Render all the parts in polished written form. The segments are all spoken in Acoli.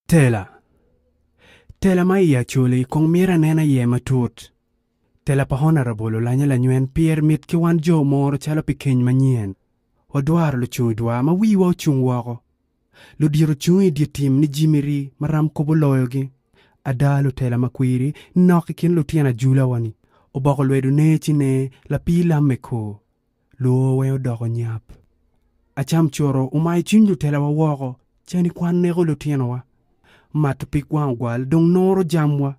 Tela. Tela ma i Acholi kong myero anen aye matut. Tela pa Honourable Olanya Lanywen pire mit ki wan jo omoro calo pi keny manyen. Wadwaro lucungidwa ma wiwa ocung woko. Ludito cung i dye tim ni jimiri ma ram kobo loyogi. Ada lutela ma kwiri nok i kin lutino ajula-wa-ni. Oboko lwedo ne ci ne lapii lamme kor. Lwor weng odoko nyap. Acam coro omayo cwiny lutelawa woko, cani kwan neko lutinowa. Mato pig wang ogwal dong noro jamwa.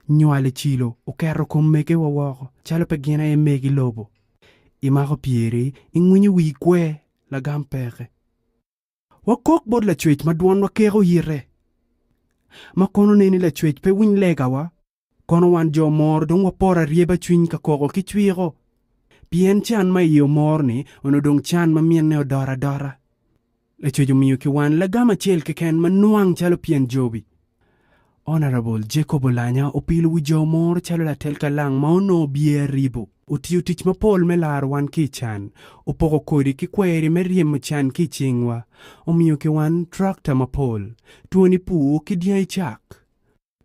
Nywal i cilo oketo kom megewa woko calo pe gin aye megi lobo. Imako pyeri, ingwinyo wii kwer, lagam peke. Wakok bot Lacwec ma dwonwa keko yite, ma kono neni Lacwec pe winy legawa. Kono wan jo omoro dong waporo aryeba cwiny ka koko ki cwiko, pien can ma i omoro-ni onongo dong can ma minne odoro adora. Lacwec omiyo ki wan lagam acel keken ma nwang calo pyen jobi. Honourable Jacob Olanya opilo wi jo omoro calo latel kalang ma onongo biye aribo. Otiyo tic mapol me laro wan ki i can, opoko kodi ki kweri me ryemo can ki i cingwa, omiyo ki wan tractor mapol, twoni pur ki dyangi cak.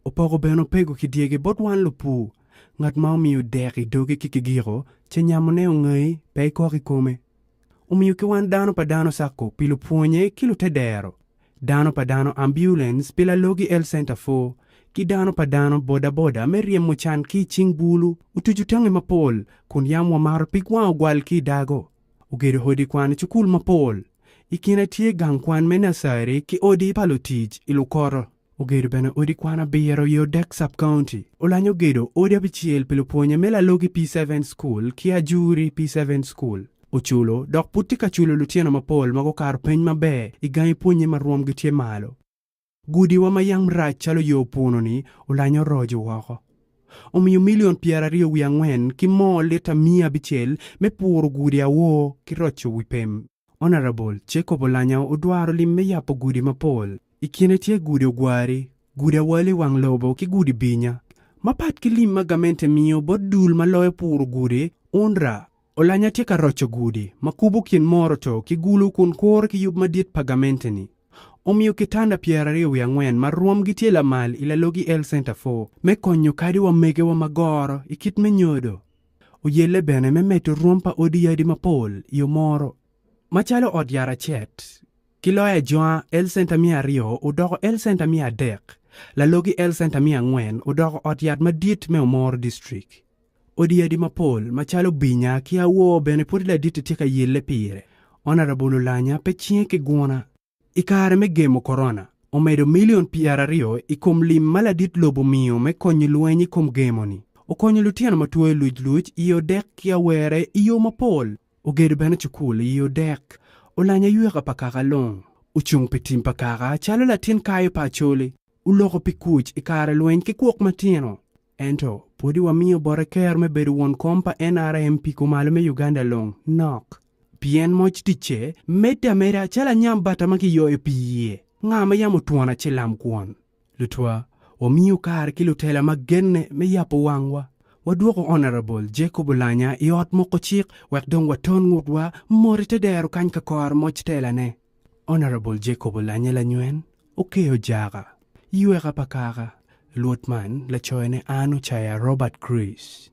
Opoko bene opego ki dyegi bot wan lupur, ngat ma omiyo dek i doge ki kigiko, ce nyamone ongayi, pe ikok i kome. Omiyo ki wan dano pa dano Sacco pi lupwonye ki lutedero, dano pa dano Ambulance pi lalogi Health Center Four, ki dano pa dano boda boda me ryemo can ki i cing bulu, otuco tangi mapol, kun yam wamato pig wang ogwal ki i dago. Ogedo odi kwan i cukul mapol, i kine tye gang kwan me nursery ki odi pa lutic i Lukoto. Ogedo bene odi kwan abiro i Odek Sub-County. Olanyo ogedo odi abicel pi lupwonye me Lalogi P7 School ki Ajuri P7 School. Oculo dok pud tye ka culo lutino mapol ma gukato peny maber i gangi pwonye ma rwomgi tye malo. Gudiwa ma yam rac calo yo puno-ni Olanyo oroco woko. Omiyo milion 24 ki moo lita 600 me puro gudi awor ki roco wi pem. Honourable Jacob Olanya odwaro lim me yabo gudi mapol. I kine tye gudi Ogwari, gudi Awali wang lobo ki gudi Binya. Mapat ki lim ma gamente miyo bot dul ma loyo puro gudi, UNRA, Olanya tye ka roco gudi ma kubo kin Moroto ki Gulu kun kuro ki yub madit pa gamente ni. Omiyo kitanda 24 ma rwomgi tye lamal i Lalogi Health Centre 4 me konyo kadi wa megewa ma goro i kit me nyodo. Oyelle bene me medo rwom pa odi yadi mapol i omoro, macalo ot yat acet, ki loyo ajwanga el centa 200 odoko el centa 300, lalogi el centa 400 odoko ot yat madit me Omoro District. Odi yadi mapol macalo Binya ki Awor bene pwod ladit-ti tye ka yelle pire. Honourable Olanya pe cinge ki guna. I kare me gemo Korona, omedo milion 20 i kom lim ma ladit lobo omiyo me konyo lweny i kom gemo-ni. Okonyo lutino ma twoyo lucluc i odek ki awere i yo mapol. Ogedo bene cukul i odek. Olanyo ayweka pa kaka long. Ocung pi tim pa kaka calo latin kayo pa Acholi. Oloko pi kuc i kare lweny ki kwok matino. Ento, pwodi wamiyo bote ker me bedo won kom pa NRM pi kumalo me Uganda long nok. Pien moc ticce medde ameda calo anyam bata ma kiyoyo pii iye. Nga ma yam otwona ci lam kwon? Lutwa, wamiyo kare ki lutela ma genne me yabo wangwa. Wadwoko Honourable Jacob Olanya i ot moko cik wek dong waton ngutwa mot i te dero kany ka koro moc telane. Honourable Jacob Olanya Lanywen okeyo jaka, yweka pa kaka, luot man lacoyone an Ocaya Robert Chris.